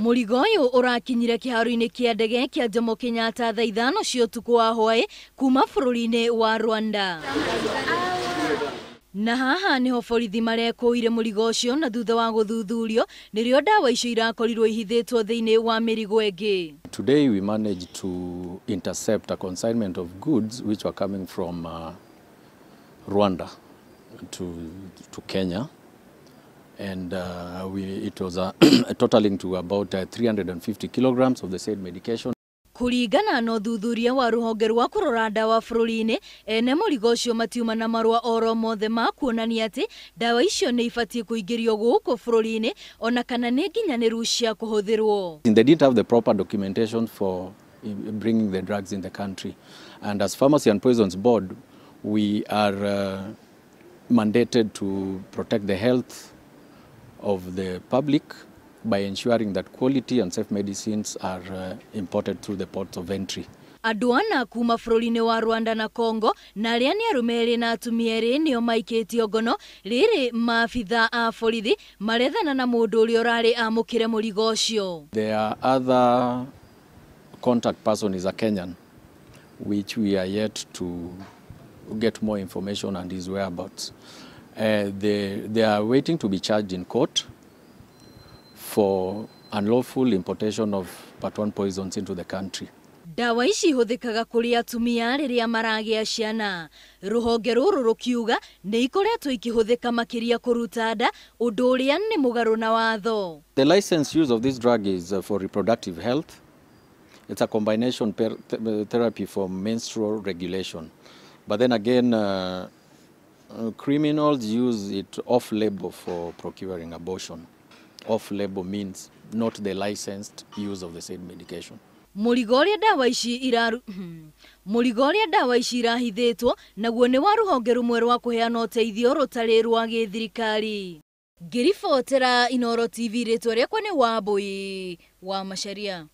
Mũrigo ũyũ ũrakinyire kĩharo-inĩ kĩa ndege kĩa Jomo Kenyatta thaa 5 cia ũtukũ wa hwaĩ kuma bũrũri-inĩ wa Rwanda. Na haha niho borithi marekũire mũrigo ũcio na thutha wa gũthuthurio nĩrĩo ndawa icio irakorirwo ihithĩtwo thĩinĩ wa mĩrigo ĩngĩ. Today we managed to intercept a consignment of goods which were coming from Rwanda to Kenya, and it was totaling to about 350 kilograms of the said medication. Kũringana na ũthuthuria wa rũhonge rwa kũrora ndawa bũrũri-inĩ, ene mũrigo ũcio matiuma na marũa oro mothe ma kuonania atĩ ndawa icio nĩ ibatiĩ kũingĩrio gũkũ bũrũri-inĩ ona kana nĩ nginyanĩru cia kũhũthĩrwo. They didn't have the proper documentation for bringing the drugs in the country, and as Pharmacy and Poisons Board we are mandated to protect the health of the public by ensuring that quality and safe medicines are imported through the ports of entry. Andũ ana kuma bũrũri-inĩ wa Rwanda na Congo na arĩa nĩ arũme erĩ na atumia erĩ nĩo maikĩtio ngono rĩrĩ maabitha a borithi marethana na mũndũ ũrĩa ũrarĩ amũkĩre mũrigo ũcio. Their other contact person is a Kenyan, which we are yet to get more information and his whereabouts. They are waiting to be charged in court for unlawful importation of Part 1 poisons into the country. Ndawa ici ihũthĩkaga kũrĩ atumia rĩrĩa maragĩa ciana. Rũhonge rũrũ rũkiuga nĩ ikoretwo ikĩhũthĩka makĩria kũruta nda, ũndũ ũrĩa nĩ mũgarũ na watho. The licensed use of this drug is for reproductive health. It's a combination therapy for menstrual regulation. But then again, criminals use it off-label for procuring abortion. Off-label means not the licensed use of the said medication. Mũrigo ũrĩa ndawa ici irahithĩtwo naguo nĩ wa rũhonge rũmwe rwa kũheana ũteithio rũtarĩ rwa gĩthirikari. Ngĩribotera Inooro TV, rĩtwa rĩakwa nĩ Wambui wa Macharia.